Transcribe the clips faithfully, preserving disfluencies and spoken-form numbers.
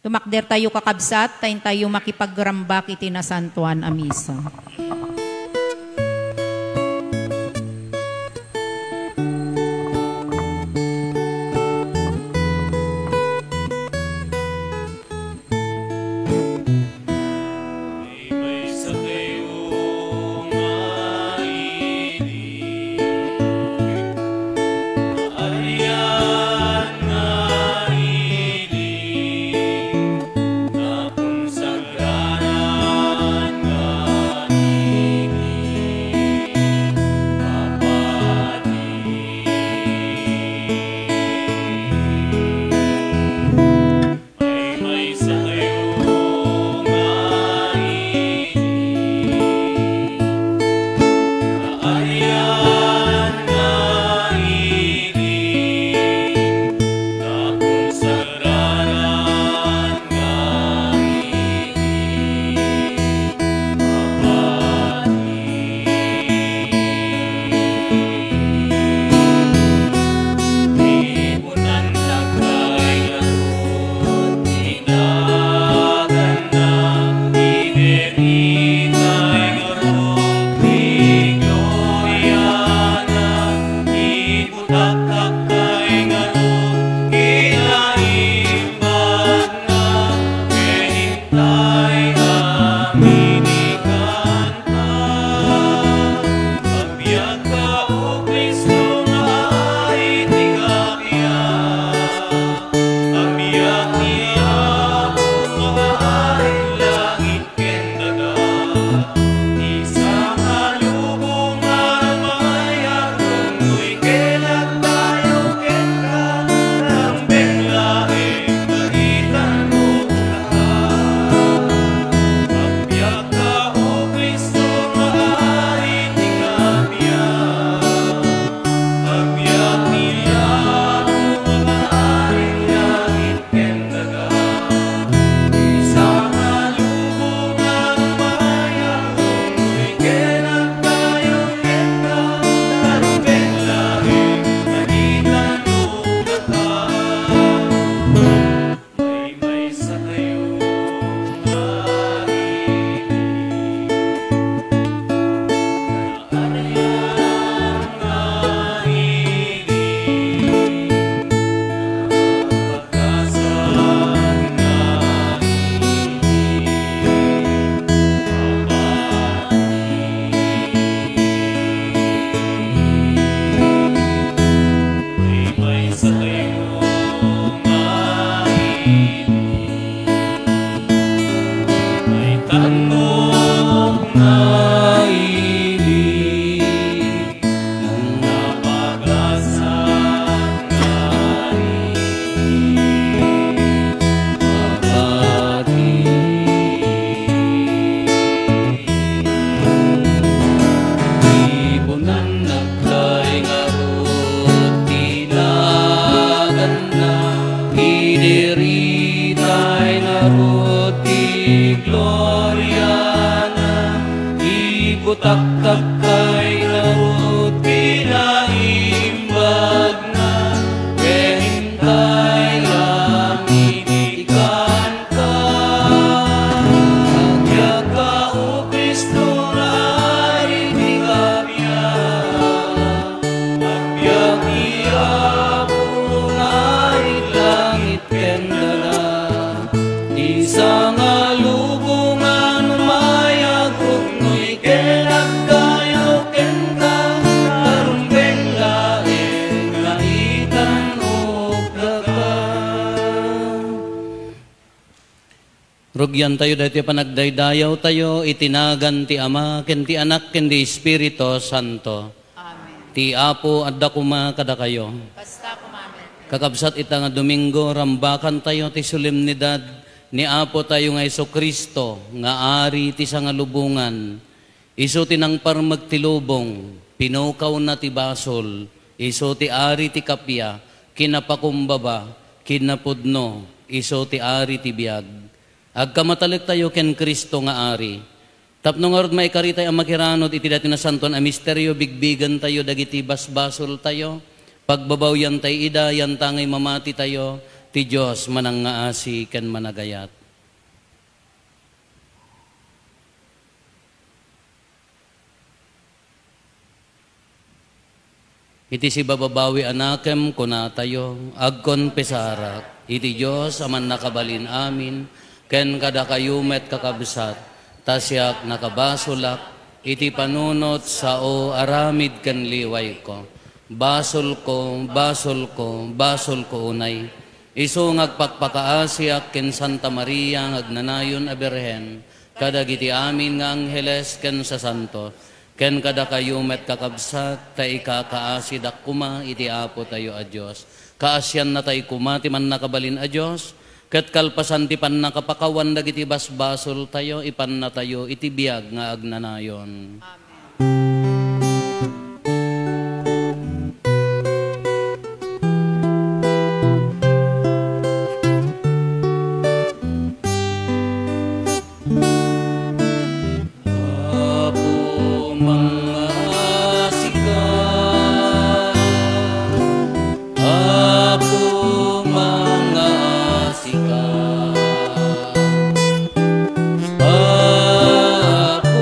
Tumakder tayo, kakabsat, ta intayo makipagrambak iti nasantoan a misa. Ibunan nagkay ngarud ti naganna, idiritay ngarud ti gloriana, ibutaktakkay ngarud ti naimbagna, ken intay amin ikan Agbiagka, O Cristo, nga ari ti kabiag. Agbiag ti Apo nga arid langit ken daga. Ti sangalubongan umayag, ruknoy ken agkayo kenka, arumbeng laeng nga itan-ok daka. Rugiantayo daytoy panagdaydayawtayo iti nagan ti Ama, ken ti Anak, ken ti Espiritu Santo. Amen. Ti Apo adda koma kadakayo. Kasta koma met. Kakabsat, ita nga Domingo, rambakantayo ti solemnidad ni Apo tayo nga Jesu-Cristo, nga Ari ti sangalubongan. Isu ti nangparmek ti lubong, pinukawna ti basol, isu ti Ari ti kappia, kinapakumbaba, kinapudno, isu ti Ari ti biag. Agkamatalektayo ken Cristo nga Ari. Tapno ngarud maikaritay a makiranud iti daytoy nasantoan a misterio, bigbigentayo dagiti basbasoltayo, pagbabawiantay ida, yantangay mamatitayo, Ti Dios manangngaasi ken managayat. Iti sibababawi a nakem, kunatayo, agkonfesarak iti Dios a Mannakabalin-amin, ken kadakayo met, kakabsat, ta siak nakabasolak iti panunot sao aramid ken liwayko. Basolko, basolko, basolko unay. Isu nga agpakpakaasiak ken Santa Maria nga agnanayon a Birhen, kadagiti amin nga angheles ken sasanto, ken kadakayo met, kakabsat, ta ikakaasidak koma iti Apotayo a Dios. Kaasiannatay koma ti Mannakabalin a Dios, ket kalpasan ti pannakapakawan dagiti basbasoltayo, ipannatayo iti biag nga agnanayon. Amen. Apo, mangngaasika. Apo, mangngaasika. Apo,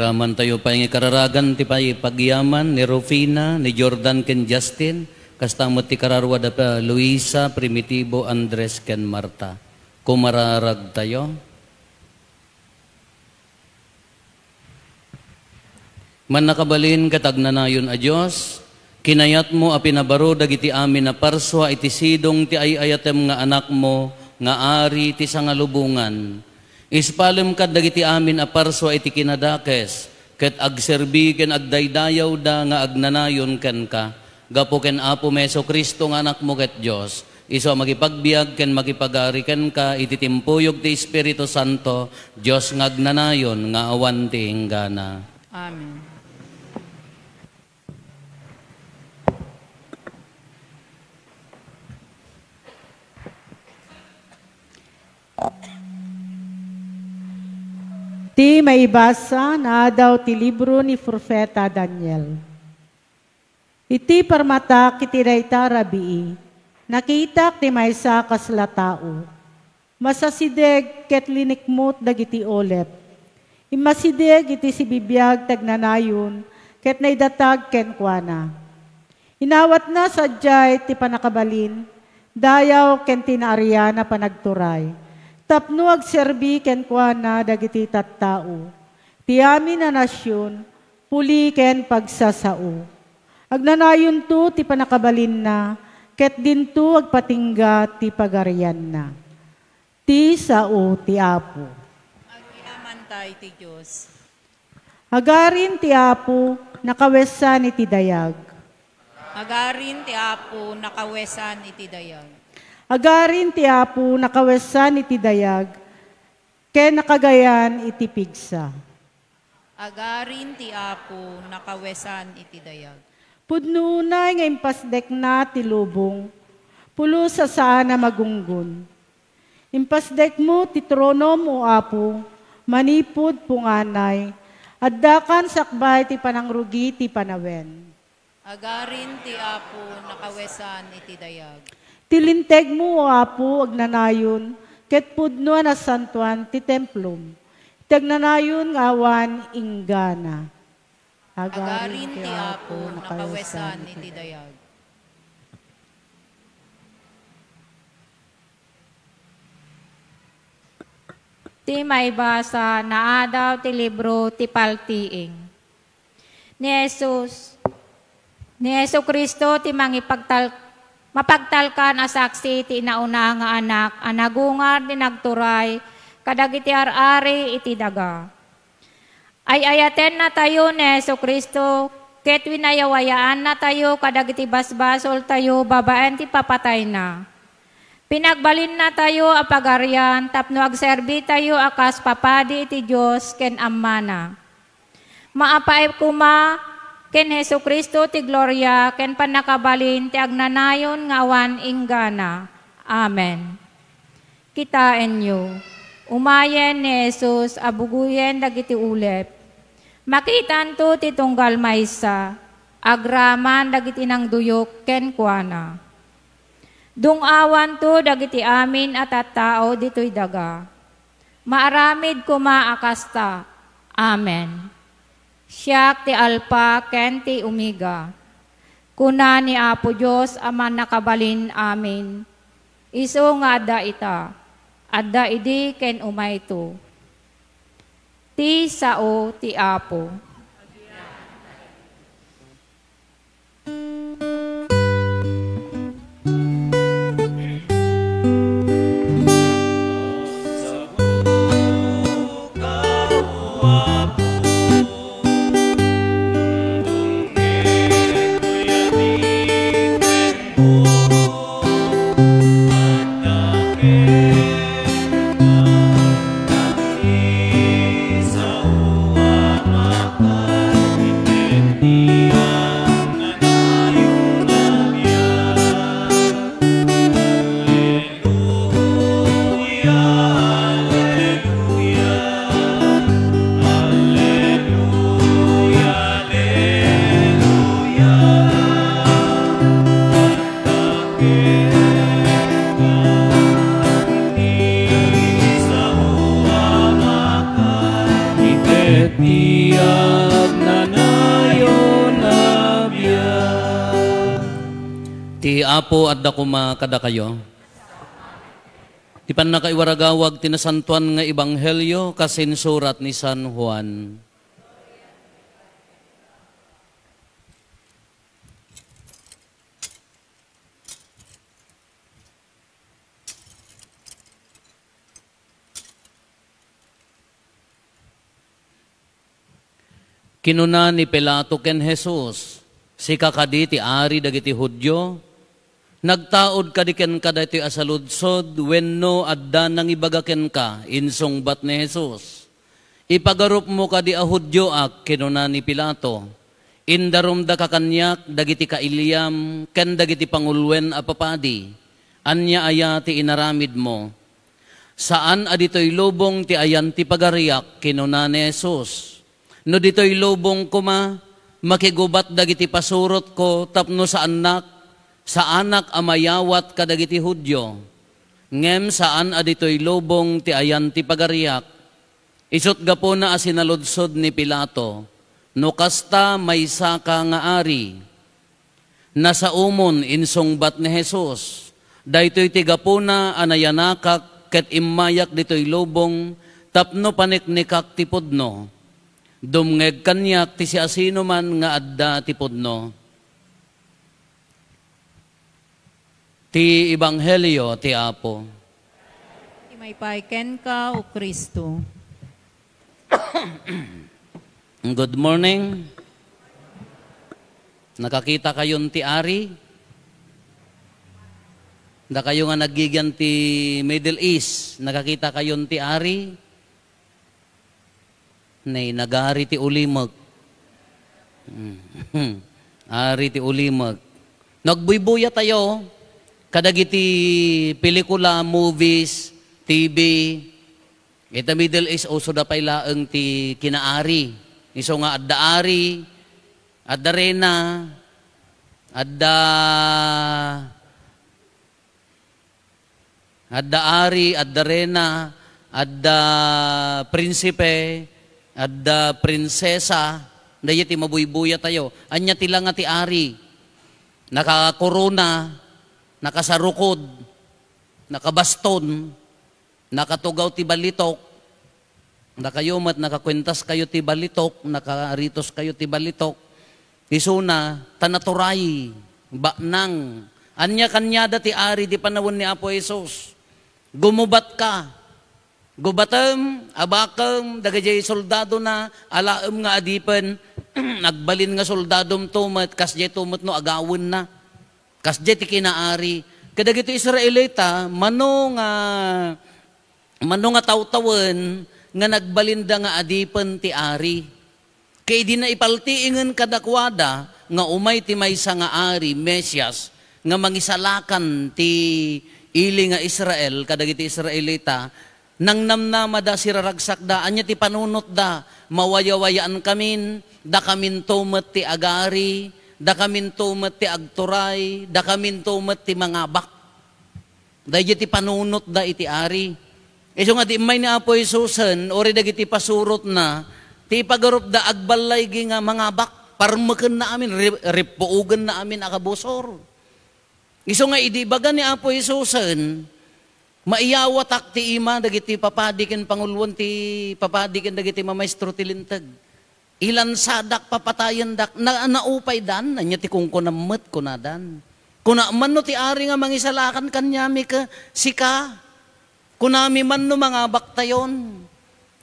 Amantayo pay nga kararagan ti pay pagyaman ni Rufina, ni Jordan ken Justin, kasta met ti kararua da pa Luisa, Primitivo, Andres ken Marta. Kumararagtayo. Mannakabalin ket agnanayon a Dios, kinayatmo a pinabaro dagiti amin a parsua iti sidong ti ay-ayatem nga Anakmo nga Ari ti sangalubongan. Ispalem kad dagiti amin a parsua iti kinadakes, ket agserbi ken agdaydayawda nga agnanayon kenka. Gapu ken Apo Jesu-Cristo nga Anakmo ket Dios, isu a makipagbiag ken makipagari kenka iti timpuyog ti Espiritu Santo, Dios nga agnanayon nga awan ti inggana. Amen. Ti maibasa naadaw ti libro ni Profeta Daniel. Iti parmatak iti dayta rabii, nakitak ti maysa a kasla tao. Masasideg ket linikmut dagiti ulep. Immasideg iti sibibiag ti agnanayon ket naidatag kenkuana. Inawatna sadiay ti pannakabalin, dayaw ken ti naarian a panagturay, tapno agserbi kenkuana dagiti tattao. Ti amin a nasion, puli ken pagsasao. Agnanayonto ti pannakabalinna, ket dinto agpatingga ti pagarianna. Ti sao ti Apo. Agyamanta iti Dios. Agarin ti Apo, nakawesan iti dayag. Agarin ti Apo, nakawesan iti dayag. Agarin ti Apo, nakawesan iti dayag, ken nakagayan iti pigsa. Agarin ti Apo, nakawesan iti dayag. Pudno unay nga impasdekna ti lubong, pulos a saan a magunggon. Impasdekmo ti tronom, O Apo, manipud punganay, addakan sakbay ti panangrugi ti panawen. Agarin ti Apo, nakawesan iti dayag. Ti lintegmo, O Apo, agnanayon, ket pudno a nasantoan ti templom. Ti agnanayon nga awan inggana. Agarin ti Apo, nakawesan iti dayag. Ti maibasa naadaw ti libro ti Paltiing. Ni Jesus, ni Jesu-Cristo ti mangipagtal-, mapagtalkan a saksi ti inauna nga anak a nagungar ti nagturay kadagiti ar-ari iti daga. Ay-ayatennatayo ni Jesu-Cristo ket winayawayaannatayo kadagiti basbasoltayo babaen ti papatayna. Pinagbalinnatayo a pagarian tapno agserbitayo a kas papadi iti Dios ken Amana. Maapaay koma ken Jesu-Cristo ti gloria ken pannakabalin ti agnanayon nga awan inggana. Amen. Kitaenyo, umayen ni Jesus a bugoyen dagiti ulep. Makitanto ti tunggal maysa, agraman dagiti nangduyok kenkuana. Dung-awanto dagiti amin a tattao ditoy daga. Maaramid koma a kasta. Amen. Siak ti Alfa ken ti Omega. Kuna ni Apo Dios a Mannakabalin-amin, isu nga adda ita, adda idi ken umayto. Ti sao ti Apo. Apo, adda koma kadakayo. Ti pannakaiwaragawag ti nasantoan nga ebanghelio kas insurat ni San Juan. Kinuna ni Pilato ken Jesus, "Sika kadi ti ari dagiti Judio?" "Nagtaud kadi kenka daytoy a saludsod wenno adda nangibaga kenka?" insungbat ni Jesus. "Ipagarupmo kadi a Judioak," kinuna ni Pilato. "Indarumdaka kaniak dagiti kailiam ken dagiti panguloen a papadi. Ania aya ti inaramidmo?" "Saan a ditoy lubong ti ayan ti pagariak," kinuna ni Jesus. "No ditoy lubong koma, makigubat dagiti pasurotko tapno saannak, saanak a mayawat kadagiti Judio. Ngem saan a ditoy lubong ti ayan ti pagariak." Isut' gapuna a sinaludsod ni Pilato, "No kasta, maysaka nga ari?" "Nasaomon," insungbat ni Jesus. "Daytoy ti gapuna a nayanakak ket immayak ditoy lubong tapno paniknikak ti pudno. Dumngeg kaniak ti siasinoman nga adda ti pudno." Ti Ebanghelio ti Apo. Ti maipay kenka, O Cristo. Good morning. Nakakita kayon ti Ari? Dakayo nga naggigian ti Middle East, nakakita kayon ti Ari? Nay, nagari ti ulimek. Mm. Ari ti ulimek. Nagbuybuya tayo kadagiti pelikula, movies, T V. Ita Middle East, uso da pay laeng ti kinaari. Isu nga adda ari, adda rena, adda, adda ari, adda rena, adda prinsipe, adda prinsesa. Dayta ti mabuybuya tayo. Ania ti langa ti ari? Nakakorona, nakasarukod, nakabaston, nakatugaw ti balitok. Dakayo met, nakakuentas kayo ti balitok, nakaaritos kayo ti balitok. Isuna, ta naturay, baknang. Ania kaniada ti ari di panawen ni Apo Jesus? Gumubatka. Gubatem, abakem, dagijay soldadona, alaem nga adipen, agbalin nga soldadom to met, kasjay to met no agawenna. Kasjay ti kinaari. Kadagiti Israelita, mano nga, mano nga tawtawen nga nagbalinda nga adipen ti ari. Ket idi naipaltiingen kadakuada nga umay ti maysa nga ari, Mesias, nga mangisalakan ti ili nga Israel kadagiti Israelita, nangnamnamada, siraragsakda, ania ti panunotda? Mawayawayaan kamin, dakaminto met ti agari, dakaminto met ti agturay, dakaminto met ti mangabak. Daydi ti panunotda iti ari. Isu nga di immay ni Apo Jesusen, uray dagiti pasurotna, ti ipagarupda agballaygi nga mangabak, parmekenna amin, ri-, rippuogenna amin a kabusor. Isu nga idi ibaga ni Apo Jesusen, "Maiyawatak ti ima dagiti papadi ken panguloen ti papadi ken dagiti mamaestro ti Linteg. Ilansadak, papatayendak." Na-, naupaydan, ania ti kunkunam met, kunadan. Kuna man no ti ari nga mangisalakan kaniami ket sika. Kunami man no mangabaktayon.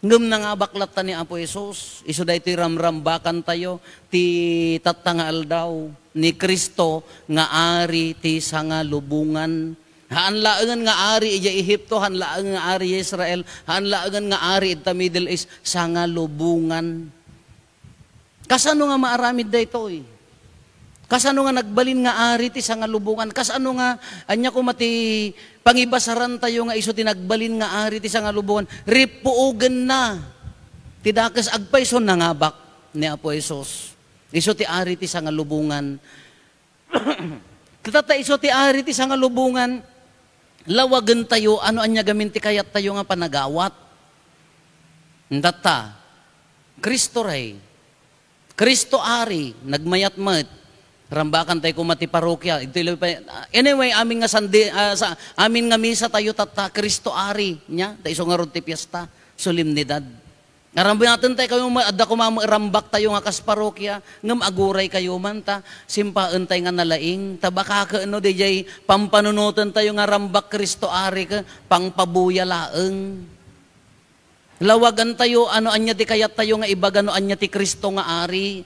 Ngem nangabak latta ni Apo Jesus. Isu daytoy ramrambakantayo ti tatta nga aldaw ni Cristo nga Ari ti sangalubongan. Haan laengen nga ari idiay Egipto, haan laengen nga ari idiay Israel, haan laengen nga ari ita Middle East, sangalubongan. Kasano nga maaramid daytoy? Kasano nga nagbalin nga ari ti sangalubongan? Kasano nga, ania koma ti pangibasarantayo nga isu ti nagbalin nga ari ti sangalubongan? Rippuogenna ti dakes. Agpayso, nangabak ni Apo Jesus. Isu ti ari ti sangalubongan. Ket ta isu ti ari ti sangalubongan, lawagentayo, ano ania gamin ti kayattayo nga panagawat. Datta, Cristo Rey, Cristo Ari, nagmayat met. Rambakan tayo koma ti parokia. Ito ilo pa, anyway, amin nga Sunday, ah, sa, amin nga misa tayo tatta, Cristo Ari, nya, ta isu ngarud ti fiesta, solemnidad. Arambunaten tayo kayo, ma-, adda koma rambak tayo nga kas parokia, ngem aguray kayo man ta, simpaen tayo nga nalaing, ta baka ket no, dijay pampanunoten tayo nga rambak Cristo Ari, ke, pangpabuya laeng. Lawagan tayo, ano anya ti kayat tayo nga ibaga no anya ti Cristo nga Ari.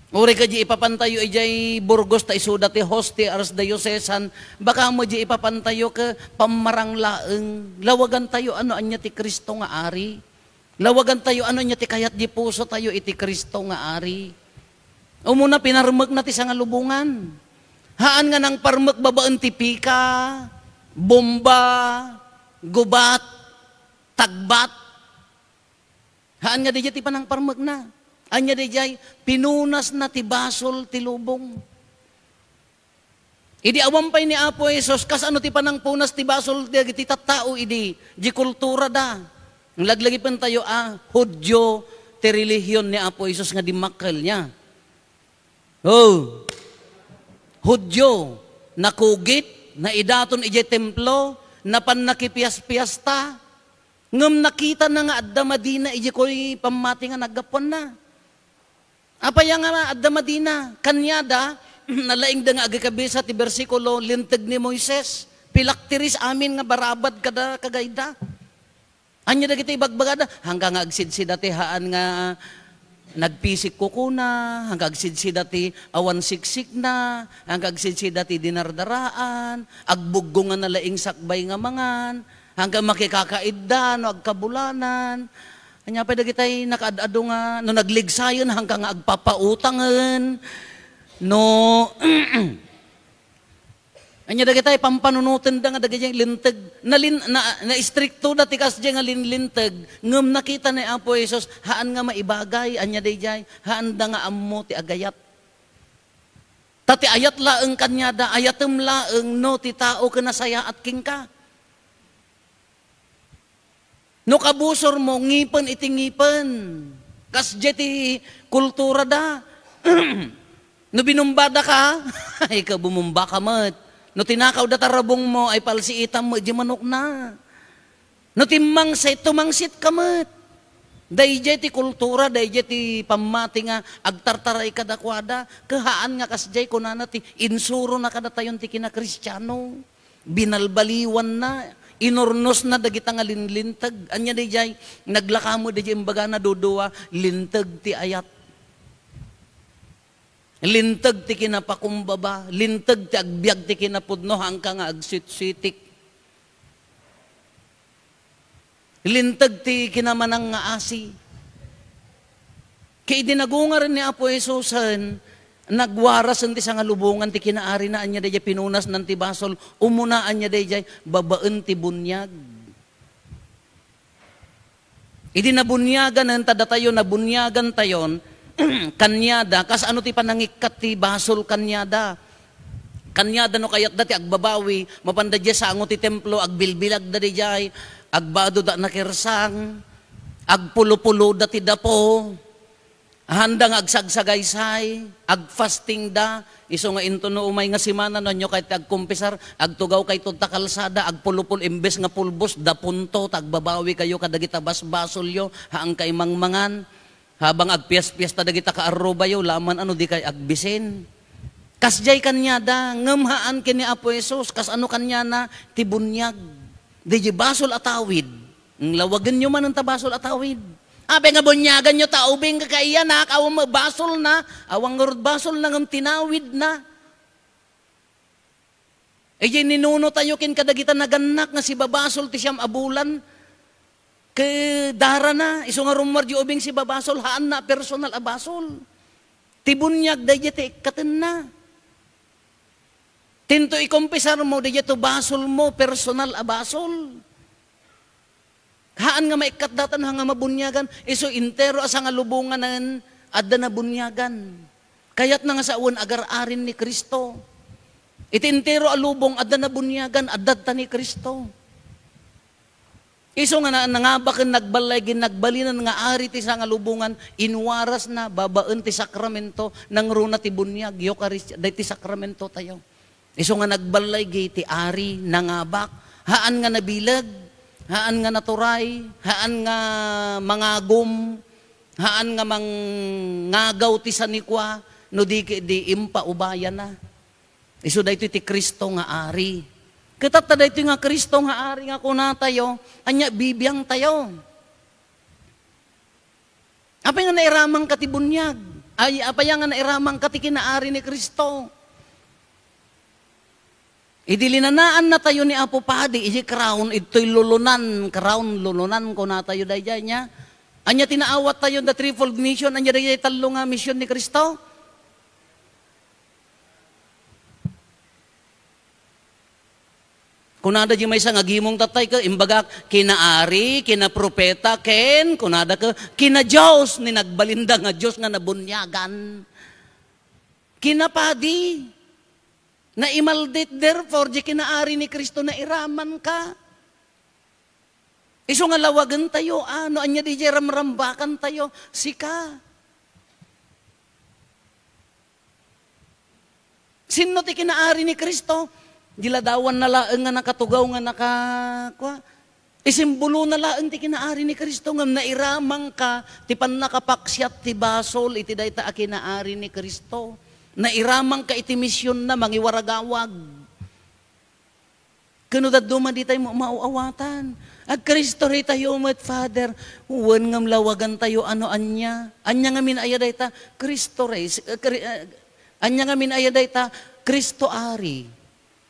Uri ka di ipapan tayo ijay Burgos ta isuda ti host ti Archdiocesan, baka mo di ipapan tayo ke pammarang laeng. Lawagan tayo, ano anya ti Cristo nga Ari. Lawagan tayo, ano anya ti kayat di puso tayo iti Cristo nga Ari. Umuna, pinarmekna ti sangalubongan. Haan nga nangparmek babaen ti pika, bomba, gubat, tagbat. Haan nga dijay ti panangparmekna. Anya dijay, pinunasna ti basol ti lubong. Idi awan pay ni Apo Jesus, kasano ti panangpunas ti basol dagiti tattao idi, di kultura da. Laglagipen tayo a, Hudio ti relihiyon ni Apo Jesus nga dimmakkel niya. Oh, Hudio, nakugit, naidaton idiay templo, napan nakipias-piasta, ngem nakitana nga adda madina idiay koy pammati nga naggapuanna. Apay nga adda madina? Kaniada, nalaingda nga agikabisa ti bersikulo, linteg ni Moises, pilaktiris amin nga barabad kada kagayda. Anya dagiti ibagbagada? Hangka nga agsidsida ti haan nga nagpisik kukuna, hangka agsidsida ti awan siksikna, hangka agsidsida ti dinardaraan, agbuggo nga nalaing sakbay nga mangan, hangka makikakaidda no agkabulanan. Anya pay dagitay nakaad-ado nga no nagligsayen, hangka nga agpapautangen. No, Anya dagitay pampanunoten da nga dagiti linteg. Nalin-, na, naistrikto da ti kasdiay nga linlinteg. Ngem nakita ni Apo Jesus, haan nga maibagay, anya daydiay, haan da nga ammo ti agayat. Ta ti ayat laeng kaniada, ayatem laeng no ti tao ken nasayaat kenka. No kabusormo, ngipen iti ngipen. Kasdiay ti kultura da. No binumbada ka, ay, ka bumumba ka met. No tinakaw da tarabong mo, ay palsiitam met di manok na. No timmangsit, tumangsit ka met. Daydiay ti kultura, daydiay ti pammati nga agtartaray kadakuada. Kahaan nga kasdiay, kunana ti insuro na kadatayon ti kinakristiano. Binalbaliwanna, inurnosna dagita nga linlinteg. Anya daydiay, naglaka met daydiay imbagana dudua, linteg ti ayat. Linteg ti kinapakumbaba, linteg ti agbiag ti kinapudno, hangka nga agsitsitik. Linteg ti kinamanang nga asi. Ket idi nagungaren ni Apo Jesusen, nagwarasen ti sangalubongan ti kinaarina, ania daydiay pinunasnan ti basol, umuna ania daydiay babaen ti buniag. Idi nabuniaganen, ta datayo nabuniagantayon, kaniada, kasano ti panangikkat ti basol kaniada? Kaniada no kayatda ti agbabawi, mapanda diay sango ti templo, agbilbilagda diay, agbadoda nakirsang, agpulopuloda ti dapo, handa nga agsagsagaysay, agfastingda, isu nga inton no umay nga simana, no, ania kayat ti agkumpisar, agtugaw kayto ta kalsada, agpulopul, imbes nga pulbos, daponto, ta agbabawi kayo kadagita basbasolyo, haan kay mangmangan. Habang agpias-piasta dagita kaarrubayo, laman ano di kay agbisin. Kasdiay kaniada, ngem haan ken ni Apo Jesus, kasano kaniana ti buniag. Daydiay basol a tawid. Lawagenyo manen ta basol a tawid. Apay nga buniaganyo ta ubing ka kaiyanak, awan met basolna, awan ngarud basolna ngem tinawidna. Idiay ninunotayo ken kadagita nagannak nga sibabasol ti siam a bulan, ket darana, isu nga rummuar diay ubing sibabasol, haanna a personal a basol. Ti buniag, daydiay ti ikkatenna. Tinto ikumpisarmo, daydiay to basolmo, personal a basol. Haan nga maikkat datan, haan nga mabuniagan, isu intero a sangalubonganen, adda nabuniagan. Kayatna nga sawen agar-arin ni Cristo. Iti intero a lubong, adda nabuniagan, adda ta ni Cristo. Isu nga na-, nangabak ken nagballay, ginnagbalinan nga ari ti sangalubongan, inwarasna babaen ti sakramento, nangruna ti buniag, Eukaristia, daytoy sakramento tayo. Isu nga nagballay, gi ti ari, nangabak, haan nga nabileg, haan nga naturay, haan nga mangagum, haan nga mangagaw ti sanikua, no di, di impaubayana. Isu daytoy ti Cristo nga Ari. Ket ta daytoy nga Cristo nga Ari nga kunatayo, ania, bibiangtayo. Apay nga nairamangka ti buniag? Ay, apay nga nairamangka ti kinaari ni Cristo? Idi linanaannatayo ni Apo Padi, iti crown, idtoy lulunan, crown, lulunan, kunatayo daydiay nia. Ania ti naawattayo, the threefold mission, ania daydiay tallo nga mission ni Cristo? Kunada di maysa nga agimong tatay ket, imbagak, kinaari, kinapropeta, ken, kunada ket, kina-Dios, ni nagbalinda nga Dios nga nabuniagan. Kinapadi, naimaldit, therefore, di kinaari ni Cristo, nairamanka. Isu nga lawagentayo, a, no ania di jay ramrambakantayo, sika. Sinno ti kinaari ni Cristo? Di ladawanna laeng nga nakatugaw nga naka-, kua? Isimbolona laeng ti kinaari ni Cristo, ngem nairamangka ti pannakapaksiat ti basol iti dayta a kinaari ni Cristo. Nairamangka iti misionna, mangiwaragawag. Ken no dadduma, ditay ma-, maawatan. Agkristoray tayo met, Father. Wen, ngem lawagantayo a no ania. Ania ngamin aya dayta? Cristo Rey. Si-, eh, Kri-, eh, ania ngamin aya dayta? Cristo Ari.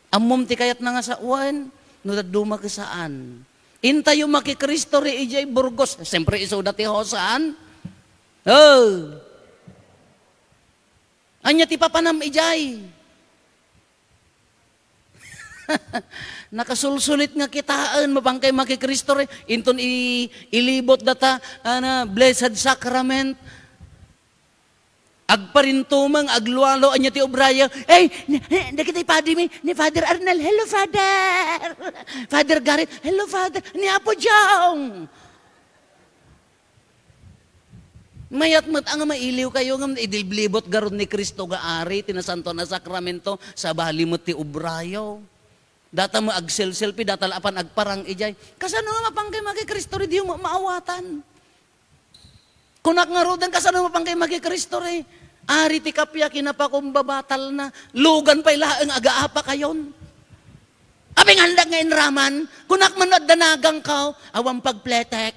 Ammom ti kayatna nga sawen, no dadduma ket saan. Intayo maki-Cristo Rey idiay Burgos. Siyempre, isuda ti hosan. Oh. Ania ti papanam idiay? Nakasulsulit nga kitaen, mapangkay maki-Cristo Rey. Inton i-, ilibot data, ana, Blessed Sacrament. Agparintumeng, aglualo, ania ti obrayo? Ey, ni, ni, dagiti padi mi, ni Father Arnel, "Hello, Father." Father Garrett, "Hello, Father." Ni Apo Jong. Mayat met a nga mailiwkayo ngem idiblibot garud ni Cristo nga Ari, ti Nasantoan a Sakramento, sabali met ti obrayo. Data met agselselfie, data la apan agparang idiay. Kasano nga mapangkay maki-Cristo Rey, diyo ma-, maawatan? Kunak ngaruden, kasano mapangkay maki-Cristo Rey? Ari ti kappia, kinapakumbaba, talna. Lugan pay laeng agaapakayon. Apay nga andak nga inraman? Kunak man no adda nagangkaw, awan pagpletek.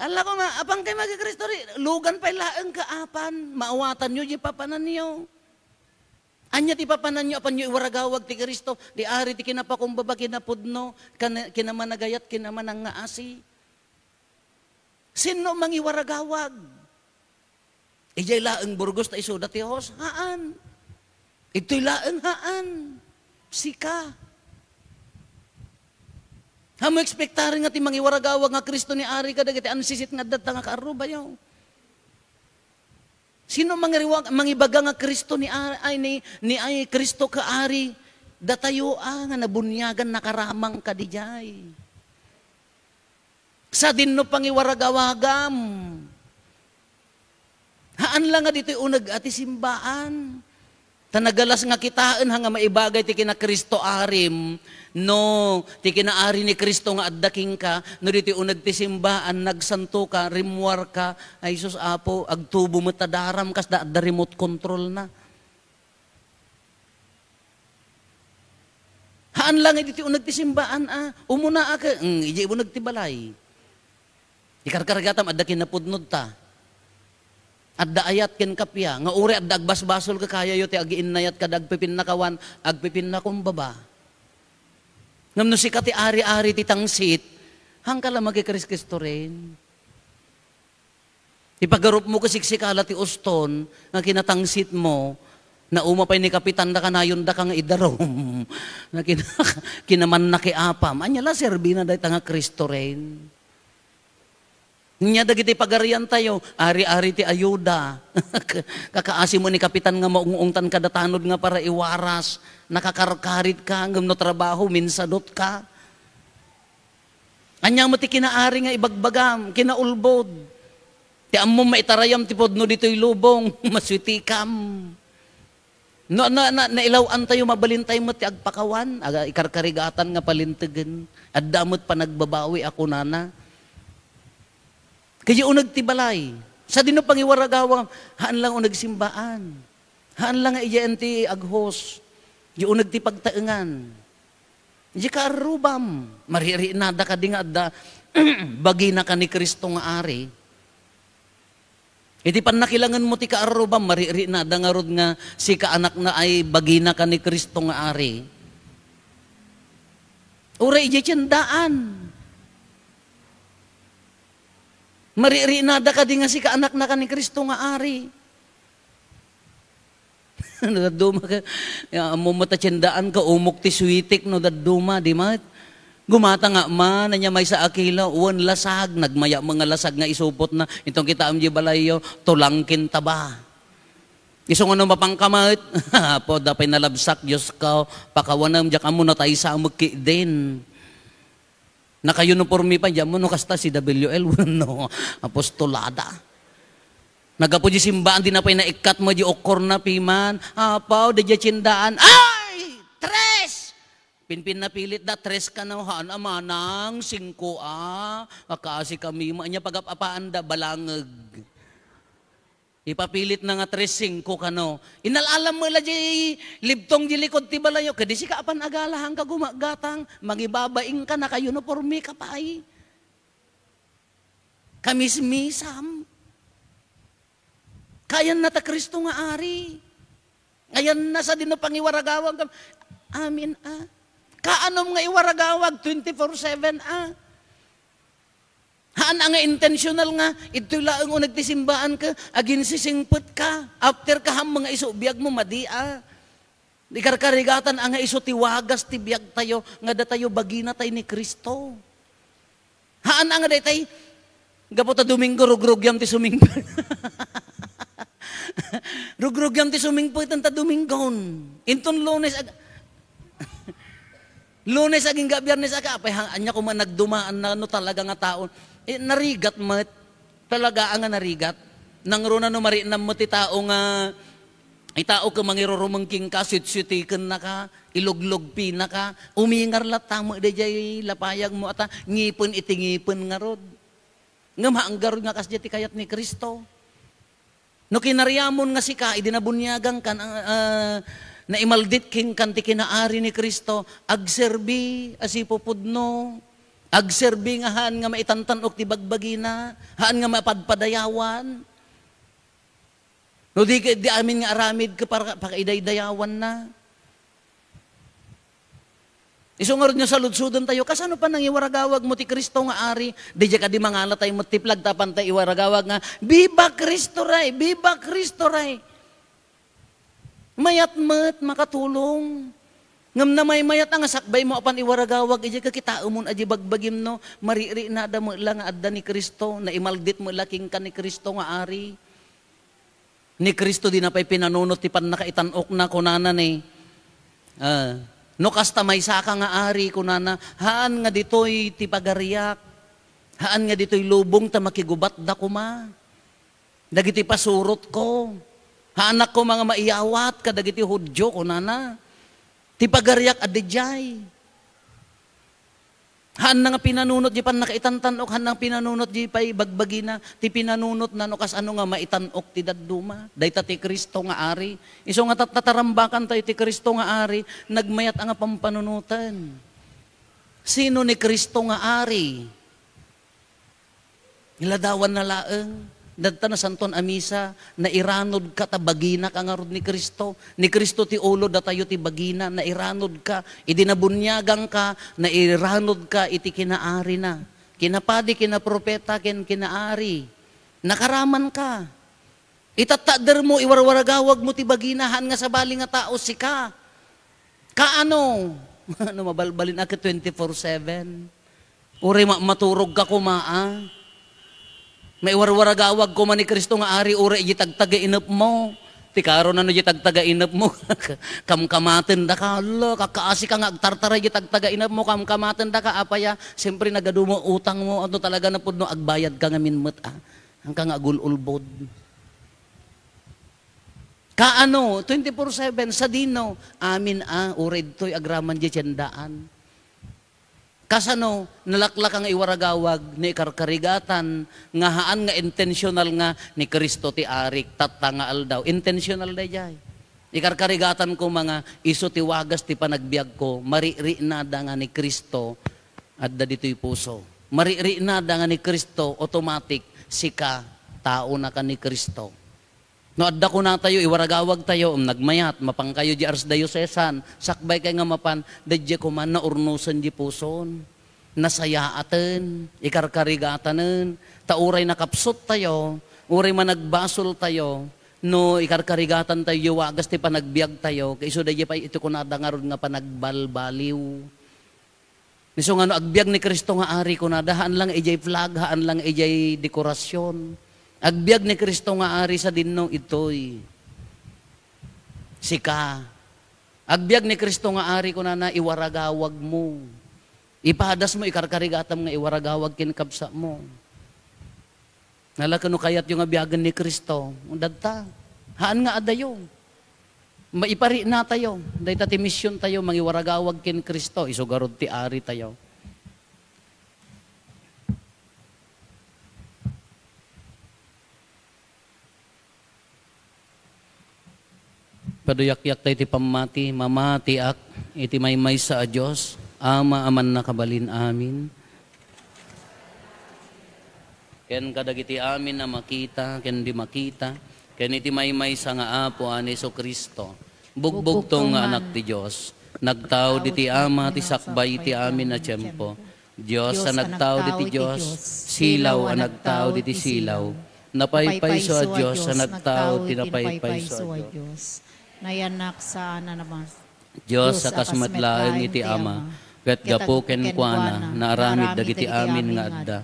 Ala ko ma-, apangkay maki-Cristo Rey, lugan pay laeng kaapan, maawatanyo diay papananyo. Ania ti papananyo, apanyo iwaragawag ti Cristo, ti Ari ti kinapakumbaba, kinapudno, kan-, kinamanagayat, kinamanangngaasi? Sinno mangiwaragawag? Idiay laeng Burgos ta isuda ti host? Haan. Idtoy laeng? Haan. Sika. Ammom, ekspektaren nga ti mangiwaragawag nga Cristo ni Ari kadagiti ansisit nga adda nga kaarrubayo. Sinno mangiriwag-, mangibaga nga Cristo ni Ari, ay, ni, ni, ay, Cristo nga Ari? Datayo a nga nabuniagan, nakaramang kadi jay. Sadin no pangiwaragawagam. Haan la nga ditoy uneg a ti simbaan. Ta nagalas nga kitaen ha nga maibagay ti kina-Cristo Arim, no, ti kinaari ni Cristo nga adda kenka, no ditoy uneg ti simbaan, nagsantoka, rimmuarka, ay sus, Apo, agtubo met ta daram, kasda adda remote control na. Haan la nga ditoy uneg ti simbaan, a, umuna a ke-, mm, idiay uneg ti balay. Ikarkargatam, adda kinapudnodta. Adda ayat ken kappia, nga uray adda agbasbasol, kakayayo ti agiinnayat kada agpipinnakawan, agpipinnakumbaba. Ngem no sika ti ari-ari ti tangsit, haanka la makikriskristoren. Ti pagarupmo ket siksika la ti uston nga kinatangsitmo, nauma pay ni kapitan da kanayon daka nga idarum. Nga kina-, kinamanna ki apam. Ania la serbina dayta nga Cristo ren? Nia dagiti pagariantayo, ari-ari ti ayuda. Kakaasi mo ni Kapitan nga maung-ungtan kada tanod nga para iwaras. Nakakarkarit ka, ngem no trabaho, minsadot ka. Ania met ti kinaari nga ibagbagam, kinaulbod. Ti ammom maitarayam ti pudno ditoy lubong, masuitikam. No, na, na, nailaw-antayo, mabalintayo met ti agpakawan, aga, ikarkarigatan nga palintegen. Adda met panagbabawi a kunana. Kaya uneg ti balay. Sadino pangiwaragawa, haan lang uneg simbaan. Haan lang nga idiay ti aghos. Di uneg ti pagtaengan. Di kaarrubam. Maririinada kadi nga adda bagina ka ni Cristo nga Ari. Iti pannakilangen mo ti kaarrubam, maririinada ngarud nga sika anakna ay bagina ka ni Cristo nga Ari. Uray idiay tiendaan. Maririinada kadi nga sika anakna ka ni Cristo nga Ari. No dadduma ka, ya, ammo met a tiendaan ka, umok ti suitik no dadduma, di met? Gumata nga man, ania maysa a kilo, wen lasag, nagmaya met nga lasag nga isupotna. Inton kitaem di balayyo, tulangkin taba. Isu nga no mapangka met, Apo, da pay nalabsak, Dios ko, pakawanem, diak ammo nataysa met ketdin. Naka-uniforme pay, diak ammo no kasta C W L wenno apostolada. Naggapu di simbaan, di na pay naikkat met di ukkorna piman. Apaw, daydiay tiendaan. Ay! Tres! Pinpinnapilit da, tres kano, haan a manang, singko a. Akaasi kami, ania pagap-apaanda, balangeg. Ipapilit na nga tres singko kano. Inal-alam met la di libtong di likod ti balayo. Kadi sika apan agala, haanka gumagatang, mangibabaing ka, naka-uniforme ka pay. Kamismisam. Kayanna ta Cristo nga Ari. Ayanna sadino pangiwaragawag. Amin a. Kaanom nga iwaragawag twenty-four seven a. Haan a nga intentional nga, idtoy laeng uneg ti simbaan ka, aginsisingpet ka, after ka hammo nga isu biag mo, madi a. Di karkarigatan a nga isu ti wagas ti biag tayo, nga datayo bagina tay ni Cristo. Haan a nga daytay, gapu ta Domingo, rugrugyam ti sumingpet. Rugrugyam ti sumingpet, ta Domingon. Inton Lunes, ag-, Lunes agingga Biyernes, aga, apay, ha, ania koma nagdumaan na, no, talaga nga tao. Eh, narigat met. Talaga nga narigat. Nangruna no marinam met ti tao nga, itao ka mangirurumeng kenka, sititiken naka, iluglugpi naka, umingar latta met daydiay lapayag mo, ata, ngipen iti ngipen ngarud. Ngem haangarud nga kasdiay ti kayat ni Cristo. No kinariamon nga sika, idi nabuniagan kan, ah, ah, naimaldit kenkan ti kinaari ni Cristo, agserbi a sipupudno, agserbi nga haan nga maitantan-ok ti bagbagina, haan nga mapadpadayawan. No di, di amin nga aramid ka para, pakaidaydayawanna. Isu ngarud nga saludsodentayo, kasano pa nangiwaragawag mo ti Cristo nga Ari? Daydiay kadi mangalatayo met ti flag tapno tayo iwaragawag nga, "Viva Cristo Rey! Viva Cristo Rey!" Mayat met, makatulong. Ngem namaymayat a nga sakbay mo apan iwaragawag, idiay kakitaemon a di bagbagim no, maririinada met la nga adda ni Cristo, naimaldit met la kenka ni Cristo nga Ari. Ni Cristo di na pay pinanunot ti pannakaitan-okna, kunana ni, ah, "No kasta maysaka nga ari," kunana, "haan nga ditoy ti pagariak, haan nga ditoy lubong ta makigubatda koma dagiti pasurotko. Haanak koma nga maiyawat kadagiti Judio," kunana. "Ti pagariak a didiay." Haanna nga pinanunot di pannakaitantan-ok, haanna nga pinanunot di pay bagbagina, ti pinanunotna no kasano nga maitan-ok ti dadduma. Dayta ti Cristo nga Ari. Isu nga tat-, tatarambakantayo ti Cristo nga Ari, nagmayat a nga pampanunoten. Sino ni Cristo nga Ari? Ladawanna laeng, dadta Nasantoan a Misa, nairanodka ta baginaka ngarud ni Cristo. Ni Cristo ti ulo, datayo ti bagina, nairanodka. Idi nabuniaganka, nairanodka iti kinaarina. Kinapadi, kinapropeta, ken kinaari. Nakaramanka. Itattader mo, iwarwaragawag mo ti bagina, haan nga sabali nga tao sika. Kaano? No mabalbalin a ket twenty-four seven. Uray ma-, maturog ka koma, a. Maiwarwaragawag koma ni Cristo nga Ari uray idiay tagtagainepmo. Ti kaaro nano idiay tagtagainepmo, kamkamaten daka, hala, kakaasi ka nga agtartaray idiay tagtagainepmo, kamkamaten daka, apaya, siyempre, nagadu mo utangmo, ano talaga na pudno, agbayad ka ngamin met, ah. Ang ka nga agul-ulbod. Kaano, twenty-four seven, sadino, amin, ah, uray ditoy agraman di tiendaan. Kasano, nalaklaka nga iwaragawag, no ikarkarigatan, nga haan nga intentional nga ni Cristo ti Arik, tatta nga aldaw. Intentional dayjay. Ikarkarigatan ko mga isu ti wagas ti panagbiag ko, mariknada nga ni Cristo, adda ditoy puso. Mariknada nga ni Cristo, automatic, sika, tao na ka ni Cristo. No adda kunatayo, iwaragawagtayo, um, nagmayat, mapankayo di arsdiocesan, sakbay kay nga mapan, daydiay koma, naurnosen di puson, nasayaaten, ikarkarigatanen, ta uray nakapsuttayo, uray managbasoltayo, no ikarkarigatantayo, wagas ti panagbiagtayo, kay isu daydiay pay iti kunada ngarud nga panagbalbaliw. Isu nga no agbiag ni Cristo nga Ari, kunada, haan lang idiay flag, haan lang idiay dekorasyon. Agbiag ni Cristo nga Ari, sadino, itoy. Sika. Agbiag ni Cristo nga Ari, kunana, iwaragawagmo. Ipadasmo, ikarkarigatam nga iwaragawag ken kabsatmo. Nalaka no kayatyo nga biagen ni Cristo, dadta. Haan nga adayo. Maipariknatayo. Dayta ti misiontayo, mangiwaragawag ken Cristo, isu garud ti Aritayo. Paduyakyak tayo ti pammati, mamatiak iti maymaysa a Dios, Ama a mannakabalin amin. Ken kadagiti amin a makita ken di makita, ken iti maymaysa nga Apo a ni Jesu-Cristo, bugbugtong nga Anak ti Dios, nagtao diti Ama ti sakbay iti amin a tiempo. Dios a nagtao diti Dios, silaw a nagtao diti silaw. Napaypayso a Dios a nagtao ti napaypayso a Dios. Nayanak saan a namas. Dios a kas met laeng iti Ama, ket gapu kenkuana, naaramid dagiti amin nga adda.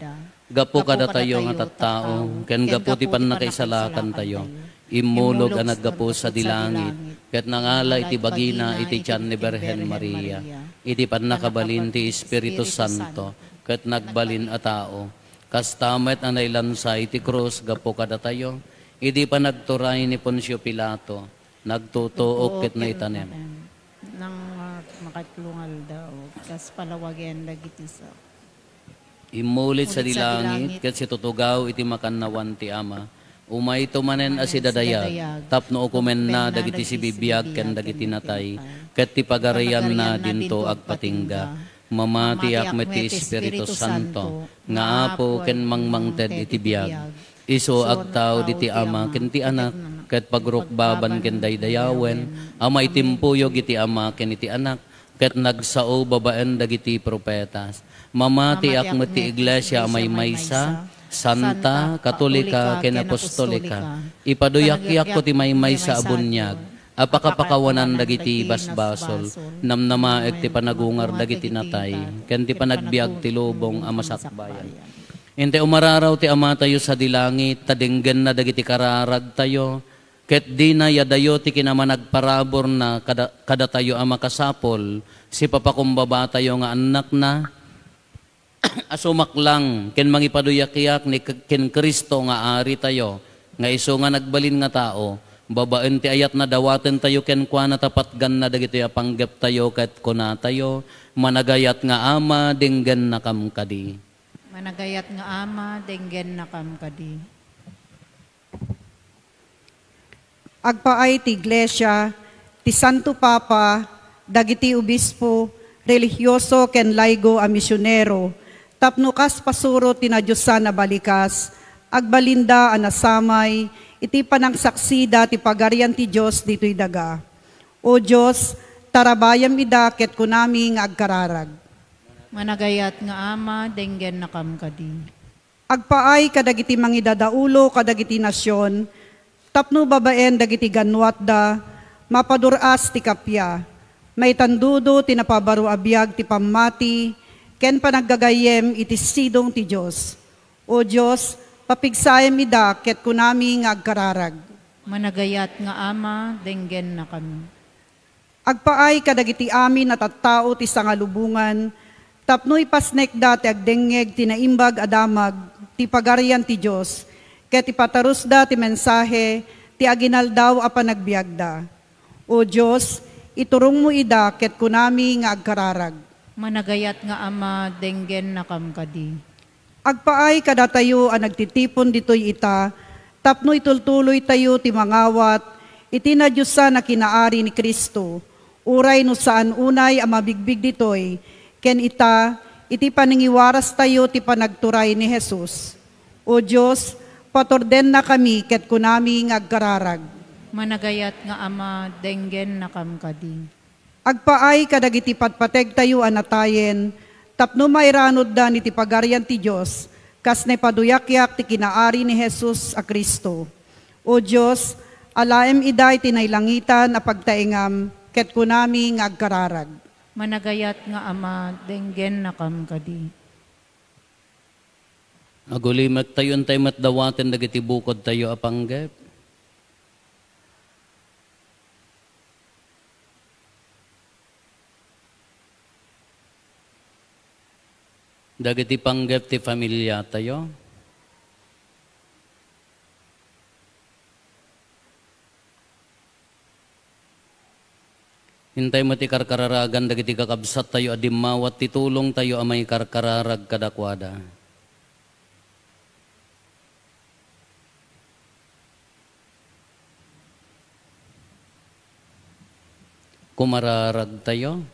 Gapu kadatayo nga tattao, ken gapu ti pannakaisalakantayo, immulog a naggapu sadi langit, ket nangala iti bagina iti tian ni Birhen Maria, iti pannakabalin ti Espiritu Santo, ket nagbalin a tao. Kasta met a nailansa iti krus gapu kadatayo, idi panagturay ni Poncio Pilato, nagtutuok ket naitanem. Nang, ah, makatlo nga aldaw, kas palawagen dagiti sa- Immulid sadi langit, ket situtugaw iti makannawan ti Ama. Umayto manen a sidadayag, tapno ukomenna dagiti sibibiag ken dagiti natay, ket ti pagarianna dinto agpatingga. Mamatiak met ti Espiritu Santo, nga Apo ken mangmangted iti biag. Isu agtao diti Ama ken ti Anak, ket pagrukbaban ken daydayawen a maitimpuyog iti Ama ken iti Anak, ket nagsao babaen dagiti profetas. Mamatiak met ti Iglesia a maymaysa, santa, katolika, ken apostolika. Ipaduyakyak ti maymaysa a buniag a pakapakawanan dagiti basbasol, namnamaek ti panagungar dagiti natay, ken ti panagbiag ti lubong a masakbayan. Inti umararaw ti Amatayo sadi langit, ta denggenna dagiti kararagtayo, ket dina yadayo ti kinamanagparaburna kada-, kadatayo a makasapul, sipapakumbabatayo nga annakna, a sumaklang ken mangipaduyakyak ni K-, ken Cristo nga Aritayo, nga isu nga nagbalin nga tao, babaen ti ayatna dawatentayo kenkuana ta patganna dagitoy a panggeptayo ket kunatayo, Managayat nga Ama, denggennakam kadi. Managayat nga Ama, denggennakam kadi. Agpaay ti Iglesia, ti Santo Papa, dagiti obispo, relihioso ken laygo a misionero, tapno kas pasuro ti nadiosan a balikas, agbalinda a nasamay iti panangsaksida ti Pagarian ti Dios ditoy daga. O Dios, tarabayam ida ket kunami nga agkararag. Managayat nga Ama, denggennakam kadi. Agpaay kadagiti mangidadaulo kadagiti nasion, tapno babaen dagiti gannuatda, mapadur-as ti kappia, maitandudo ti napabaro a biag ti pammati ken panaggagayyem iti sidong ti Dios. O Dios, Papigsaem ida ket kunami nga agkararag. Managayat nga Ama, denggennakami. Agpaay kadagiti amin a tattao ti sangalubongan tapno ipasnekda ti agdengngeg ti naimbag a damag ti Pagarian ti Dios ket ipatarusda ti mensahe ti aginaldaw a panagbiagda. O Dios, iturongmo ida ket kunami nga agkararag. Managayat nga Ama, denggennakam kadi. Agpaay kadatayo a nagtitipon ditoy ita tapno itultuloytayo ti mangawat iti nadiosan a kinaari ni Cristo, uray no saan unay a mabigbig ditoy ken ita iti panangiwarastayo ti panagturay ni Jesus. O Dios, paturdennakami ket kunami nga agkararag. Managayat nga Ama, denggennakam kadi. Agpaay kadagiti patpategtayo a natayen tapno mairanuddan iti Pagarian ti Dios kas naipaduyakyak ti kinaari ni Jesus a Cristo. O Dios, alaem ida iti nailangitan a pagtaengam ket kunami nga agkararag. Managayat nga Ama, denggennakam kadi. Agulimektayo, intay met dawaten dagiti bukodtayo a panggep. Dagiti panggep ti familiatayo. Intay met ti karkararagan dagiti kakabsattayo a dimmawat ti tulongtayo a maikarkararag kadakuada. Kumararagtayo.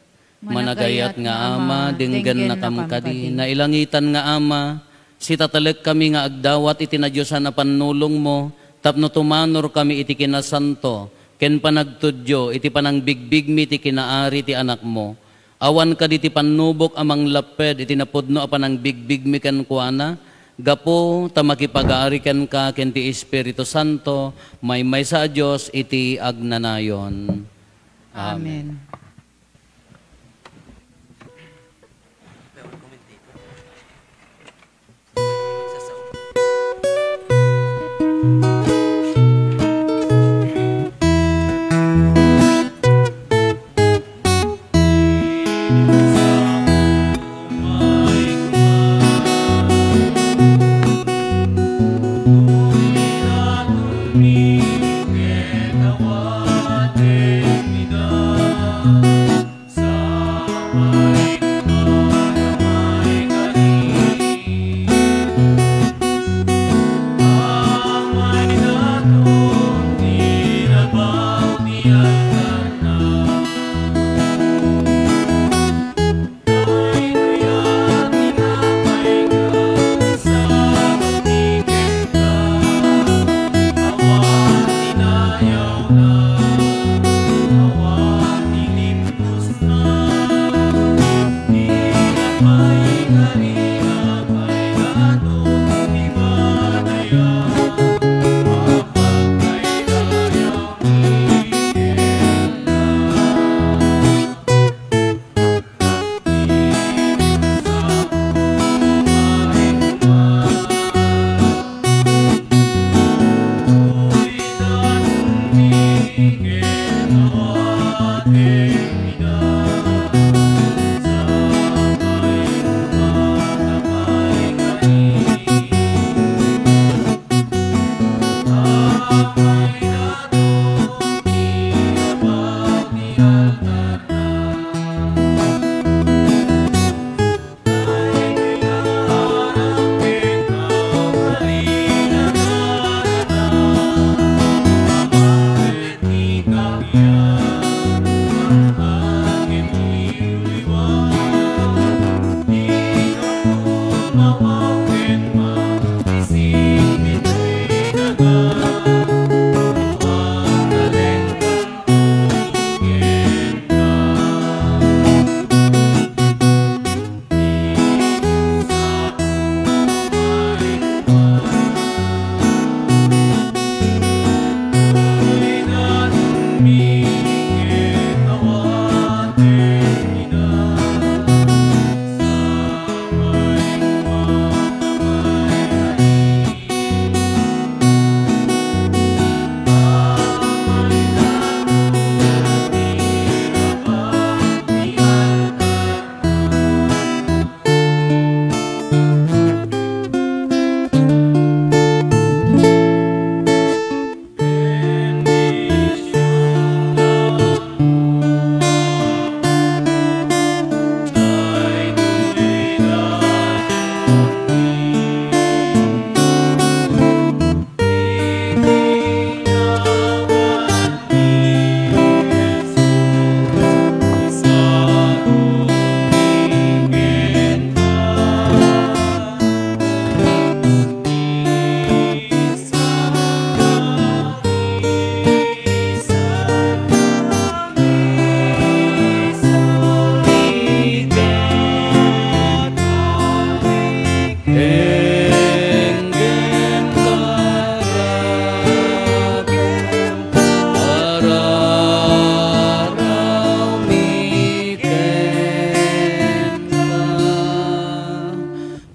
Managayat nga Ama, denggennakam kadi. Nailangitan nga Ama, sitatalekkami nga agdawat iti nadiosan a pannulongmo tapno tumanorkami iti kinasanto ken panagtudyo iti panangbigbigmi ti kinaari ti Anakmo. Awan kadi ti pannubok a manglapped iti napudno a panangbigbigmi kenkuana, gapu ta makipagari kenka ken ti Espiritu Santo, maymaysa a Dios iti agnanayon. Amen. Amen.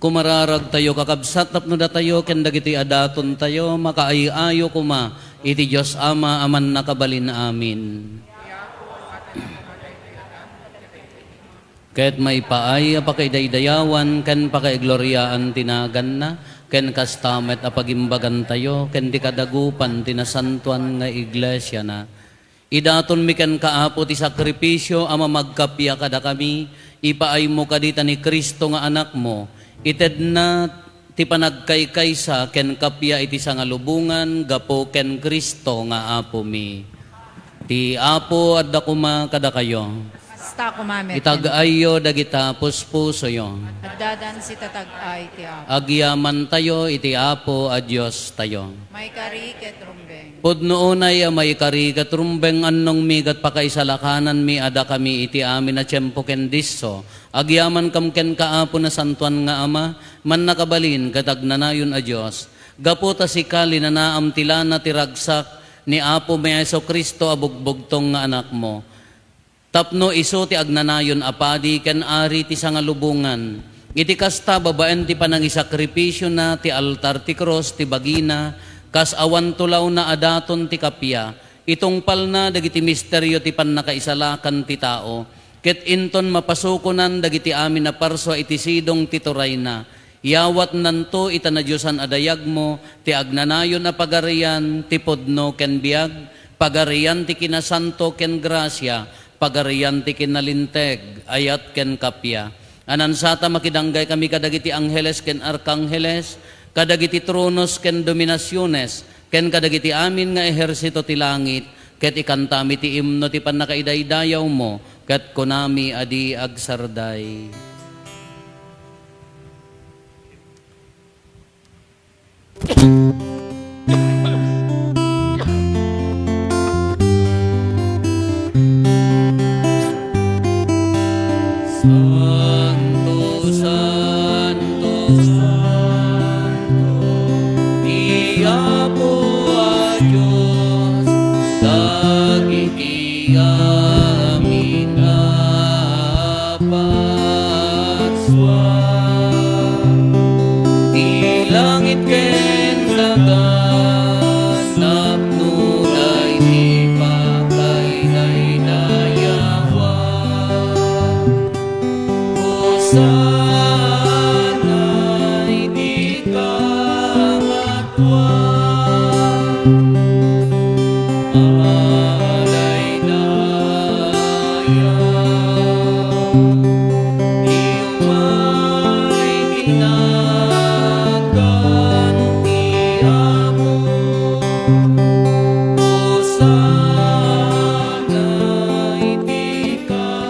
Mararagtayo, kakabsat, tapno datayo ken dagitoy a datontayo makaay-ayo koma iti Dios Ama a Mannakabalin-amin. Ket maipaay a pakaidaydayawan ken pakaigloriaan ti naganna, ken kasta met a pagimbagantayo ken ti kadagupan ti nasantoan nga iglesiana. Idatonmi kenka, Apo, ti sakripisio a mamagkappia kadakami. Ipaaymo kadi ta ni Cristo nga Anakmo, itedna ti panagkaykaysa ken kappia iti sangalubongan gapu ken Cristo nga Apomi. Ti Apo adda koma kadakayo. Kasta koma met. Itag-ayyo dagita puspusoyo. Addadan sita tag-ay ti Apo. Agyamantayo iti Apo a Diostayo. Maikari ket rumbeng. Pudno unay a maikari ket rumbeng, annongmi ket pakaisalakananmi a dakami iti amin a tiempo ken disso. Agyamankam kenka, Apo, Nasantoan nga Ama, Mannakabalin ket Agnanayon a Dios. Gapu ta sika, linanaam ti lana ti ragsak ni Apomi a Jesu-Cristo a bugbugtong nga Anakmo, tapno isu ti agnanayon a padi ken ari ti sangalubongan. Iti kasta, babaen ti panangisakripisiona, ti altar ti krus ti bagina, kas awan tulawna a daton ti kappia, itungpalna dagiti misterio ti pannakaisalakan ti tao, ket inton mapasukonan dagiti amin a parsua iti sidong ti turayna. Yawatnanto ita nadiosan a dayagmo ti agnanayon a Pagarian ti pudno ken biag, Pagarian ti kinasanto ken grasia, Pagarian ti kinalinteg, ayat ken kappia. Anansata, makidanggay kami kadagiti angheles ken arkangheles, kadagiti tronos ken dominasiones, ken kadagiti amin nga ehersito ti langit, ket ikantami ti imno ti pannakaidaydayawmo, ket kunami a di agsarday. Santo, santo, santo, ti Apo a Dios, dagiti amin a parsua. Ti langit ken daga, tapno daydi pakaidaydayawan. Hosanna iti kangatoan. Alaydaya, iumay ti nagan ti Apo. Hosanna iti kangatoan.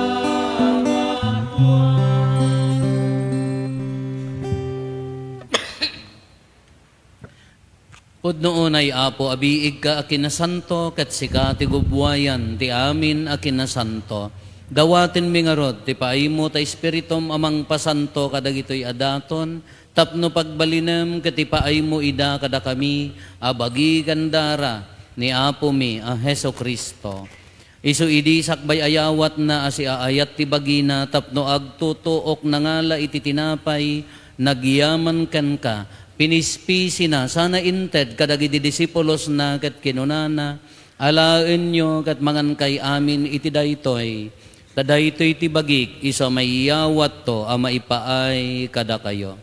Pudno unay, Apo, a biigka a kinasanto, ket sika ti gubbuayan ti amin a kinasanto. Dawatenmi ngarud ti paaymo ta Espiritum a mangpasanto kadagitoy a daton, tapno pagbalinem ket ipaaymo ida kadakami a bagi ken dara ni Apomi a Jesu-Cristo. Isu idi sakbay a yawatna a siaayat ti bagina tapno agtutuok, nangala iti tinapay, nagyaman kenka, pinispisina, sana inted kadagiti disipulosna ket kinunana, "Alaenyo ket mangankay amin iti daytoy, ta daytoy ti bagik isu a maiyawatto a maipaay kadakayo."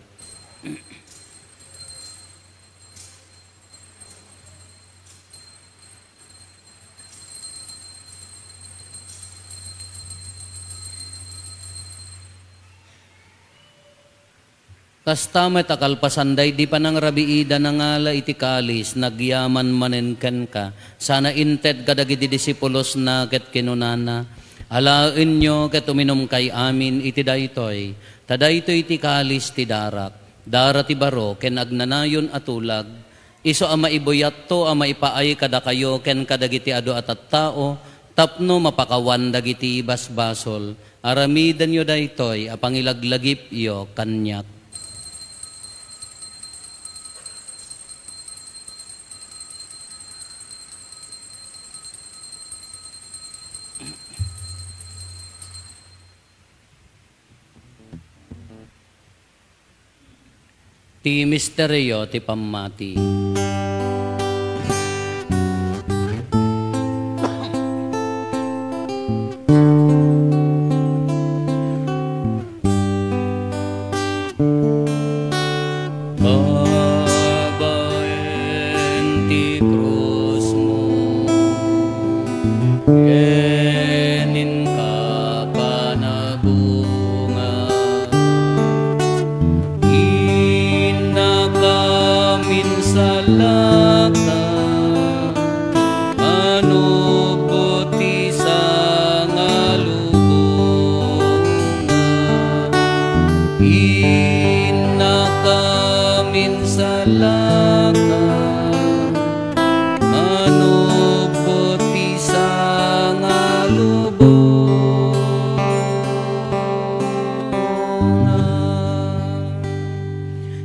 Kasta met a kalpasan daydi panangrabiida, nangala iti kalis, nagyaman manen kenka, sana inted kadagiti disipulosna ket kinunana, "Alaenyo ket uminumkay amin iti daytoy, ta daytoy ti kalis ti darak, dara ti baro ken agnanayon a tulag, isu a maibuyatto a maipaay kadakayo ken kadagiti adu a tattao tapno mapakawan dagiti basbasol. Aramidenyo daytoy a pangilaglagipyo kaniak." Ti misterio ti pammati. Babaen ti krusmo, ken inka panagungar. Innakam insalakta, manupot ti sangalubongan. Innakam insalakta, manupot ti sangalubongan.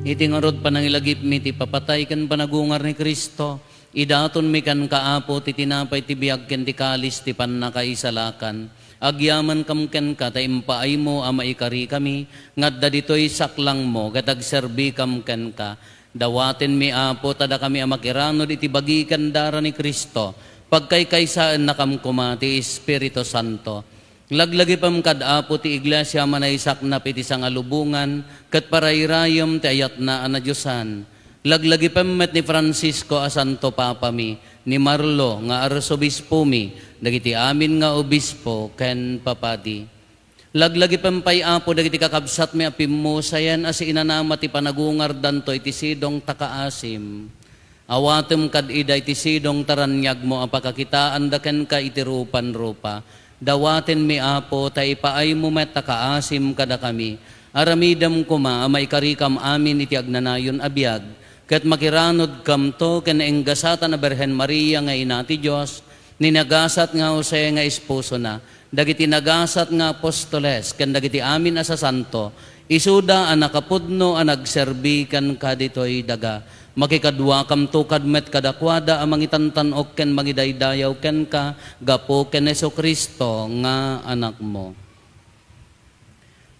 Iti ngarud, panangilagipmi ti ipapatay ken panagungar ni Cristo, idatonmi kenka, Apo, ti tinapay ti biag ken ti kalis ti pannakaisalakan. Agyamankam kenka ta impaaymo a maikarikami nga adda ditoy saklangmo ket agserbikam kenka. Dawatenmi, Apo, ta dakami a makiranod iti bagi ken dara ni Cristo, pagkaykaysaennakam koma ti Espiritu Santo. Laglagipem kad Apo ti Iglesia a manaisaknap iti sangalubongan ket parairayem ti ayatna a nadiosan. Laglagipem met ni Francisco a Santo Papami, ni Marlo nga Arsobispomi, dagiti amin nga obispo ken papadi. Laglagipem pay, Apo, dagiti kakabsatmi a pimmusayen a siinanama ti panagungardanto iti sidong ta kaasim. Awatem kad ida iti sidong ta raniagmo a pakakitaanda kenka iti rupan-rupa. Dawatenmi, Apo, ta ipaaymo met a kaasim kadakami. Aramidem koma a maikarikam amin iti agnanayon a biag, ket makiranodkamto ken ni enggasatan a Birhen Maria nga Ina ti Dios, ni nagasat nga Jose nga esposona, dagiti nagasat nga apostoles, ken dagiti amin a sasanto, isuda a nakapudno a nagserbi kenka ditoy daga. Makikaduakamto kad met kadakuada a mangitantan-ok ken mangidaydayaw kenka gapu ken Jesu-Cristo nga Anakmo.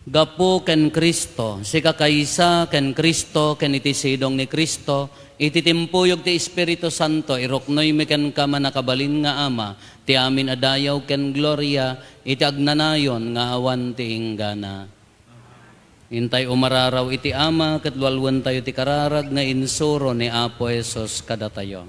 Gapu ken Cristo, sika kaysa ken Cristo, ken iti sidong ni Cristo, iti timpuyog ti Espiritu Santo, iruknoymi kenka, mannakabalin nga Ama, ti amin a dayaw ken gloria, iti agnanayon nga awan ti inggana. Intay umararaw iti Ama, ket lualuentayo ti kararag nga insuro ni Apo Jesus kadatayo.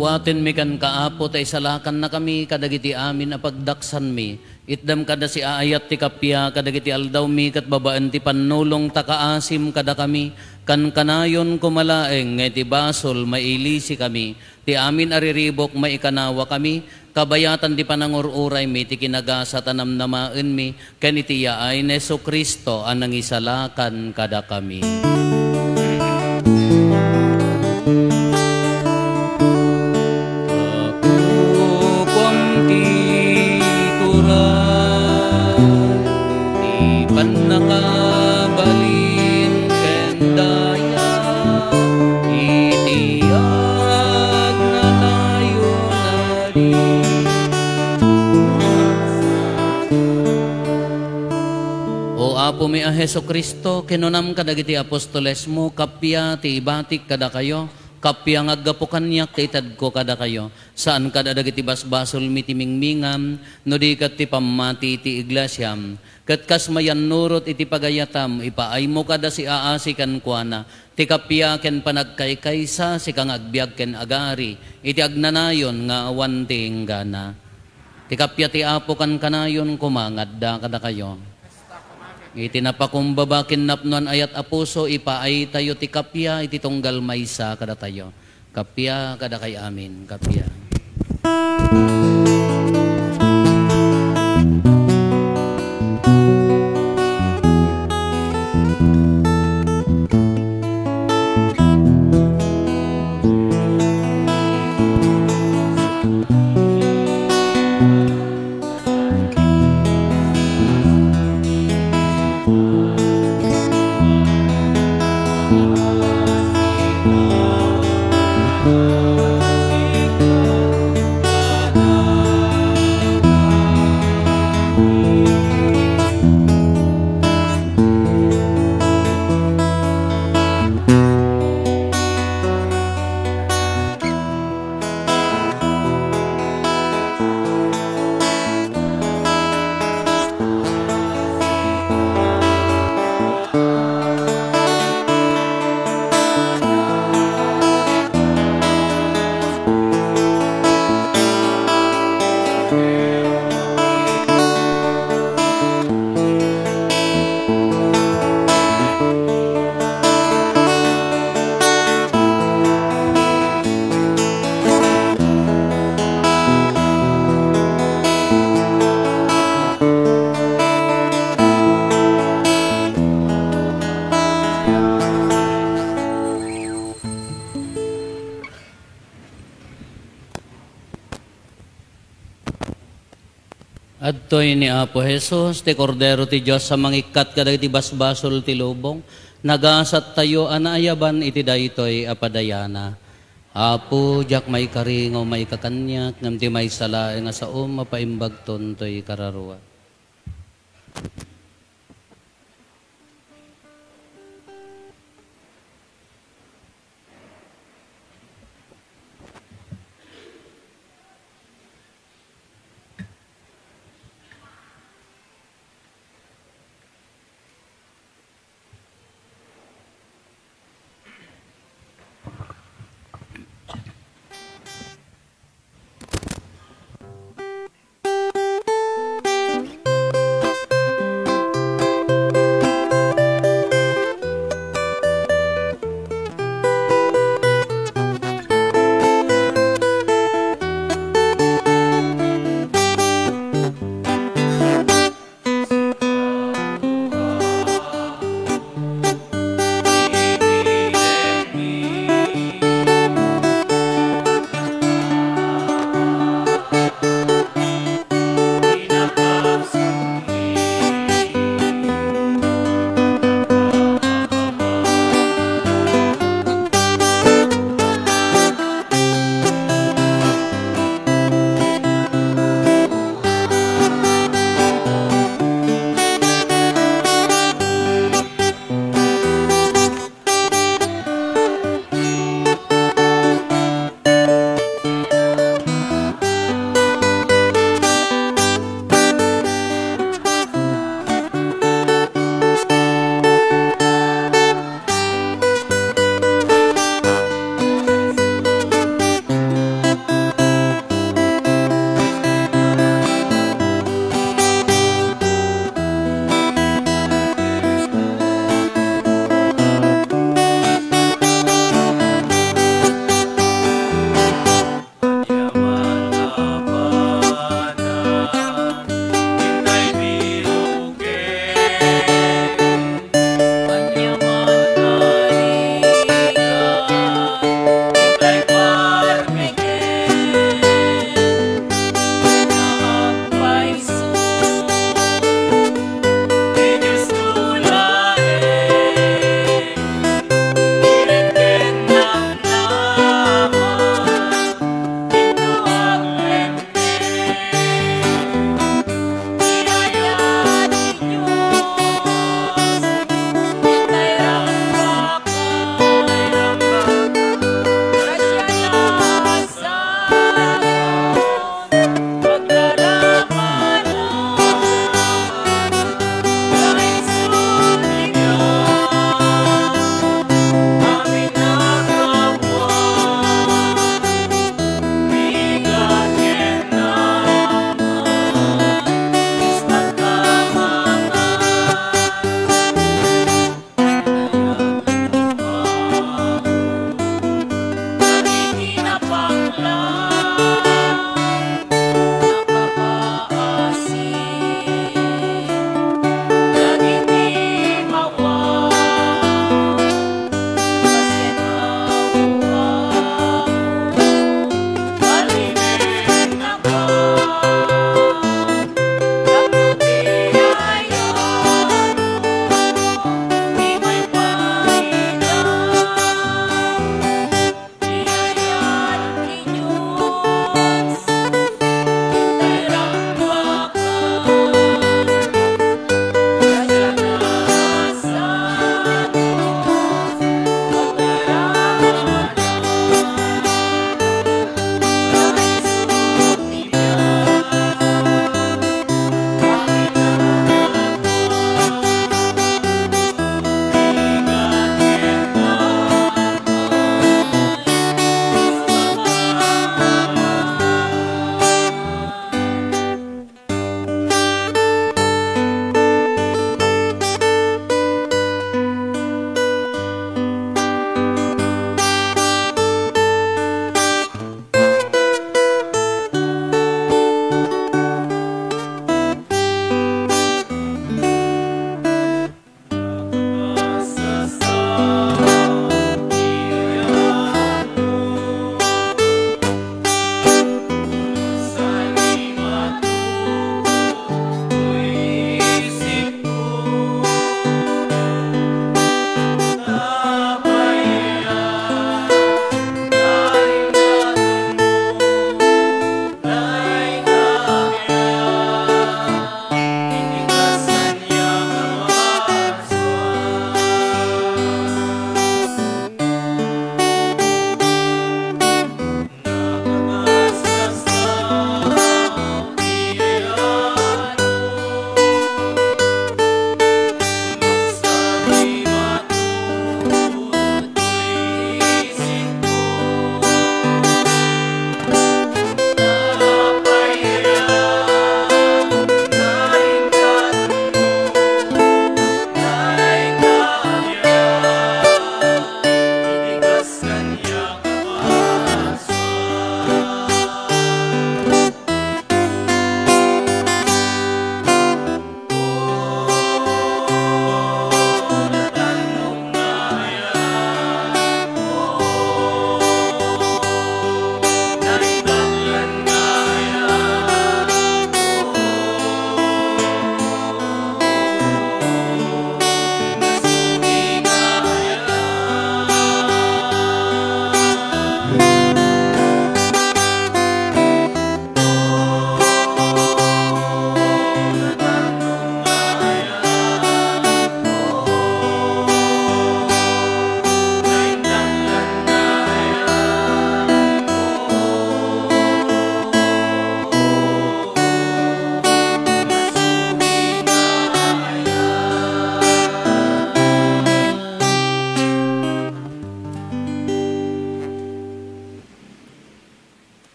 Watenmi kenka, Apo, ta isalakannakami kadagiti amin a pagdaksanmi. Itdam kada siaayat ti kappia kadagiti aldawmi ket babaen ti pannulong ta kaasim kadakami. Kankanayon koma laeng nga iti basol mailisikami. Ti amin a riribuk maikanawakami, kabayatan ti panangur-uraymi ti kinagasat a namnamaenmi, ken iti yaay ni Jesu-Cristo a nangisalakan kadakami. Kakukuam ti turay, ti pannakabalin ken daya, iti agnanayon a di. O Apomi a Jesu-Cristo, kinunam kadagiti apostolesmo, kappia ti ibatik kadakayo, kappia nga aggapu kaniak ti itedko kadakayo. Saan kada dagiti basbasolmi ti mingmingam, no di ket ti pammati ti iglesiam. Ket kas mayannurot iti pagayatam, ipaaymo kada siaasi kenkuana, ti kappia ken panagkaykaysa, sika nga agbiag ken agari, iti agnanayon nga awan ti inggana. Ti kappia ti Apo kankanayon koma nga adda kadakayo. Iti napakumbaba ken napnoan ayat a puso, ipaaytayo ti kappia iti tunggal maysa kadatayo. Kappia kadakay amin, kappia. Adtoy ni Apo Jesus, ti Kordero ti Dios a mangikkat kadagiti basbasol ti lubong. Nagasattayo a naayaban iti daytoy a padayana. Apo, diak maikari nga umayka kaniak, ngem ti maysa laeng a saom, mapaimbagton toy kararua.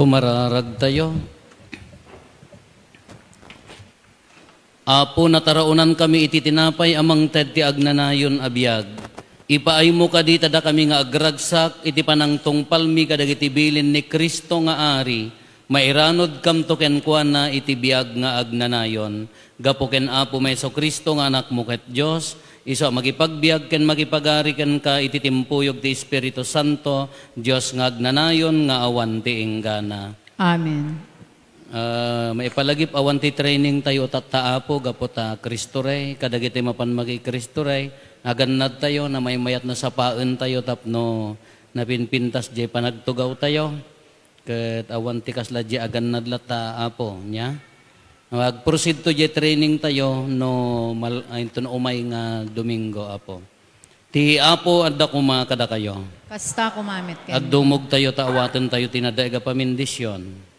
Mararagtayo. Apo, nataraonankami iti tinapay a mangted ti agnanayon a biag. Ipaaymo kadi ta dakami nga agragsak iti panangtungpalmi kadagiti bilin ni Cristo nga Ari, mairanudkamto kenkuana iti biag nga agnanayon. Gapu ken Apo Jesu-Cristo nga Anakmo ket Dios, isu a makipagbiag ken makipagari kenka iti timpuyog ti Espiritu Santo, Dios nga agnanayon nga awan ti inggana. Amen. Ah, maipalagip awan ti training tayo tatta, Apo, gapu ta Cristo Rey, kadagiti mapan maki Cristo Rey, agannad tayo, namaymayat na sapaen tayo tapno napinpintas jay panagtugaw tayo. Ket awan ti kasla jay agannad latta, Apo, nia? Agproceed to jay training tayo no mal-, ay, inton umay nga Domingo, Apo. Ti Apo adda koma kadakayo. Kasta koma met kenka. Agdumog tayo ta awaten tayo ti nadaig a pamindisyon.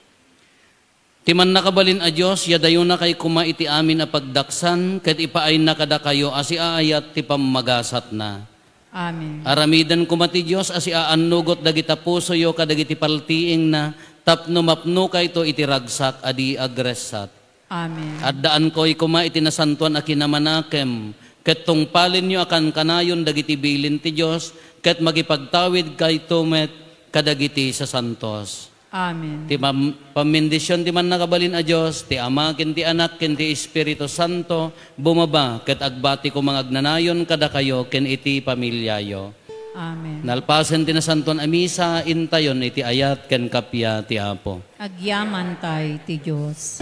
Ti mannakabalin a Dios, yadayonakay koma iti amin a pagdaksan, ket ipaayna kadakayo a siaayat ti pammagasatna. Amen. Aramiden koma ti Dios a siaannugot dagita pusoyo kadagiti paltiingna, tapno mapnokayto iti ragsak a di agressat. Amen. Addaankoy koma iti nasantoan a kinamanakem, ket tungpalenyo a kankanayon dagiti bilin ti Dios, ket makipagtawidkayto met kadagiti sasantos. Amen. Ti pam-, pammindision ti mannakabalin a Dios, ti Ama, ken ti Anak, ken ti Espiritu Santo, bumaba ket agbati koma nga agnanayon kadakayo ken iti familiayo. Amen. Nalpasen ti nasantoan a misa, intayon iti ayat ken kappia ti Apo. Agyamantay ti Dios.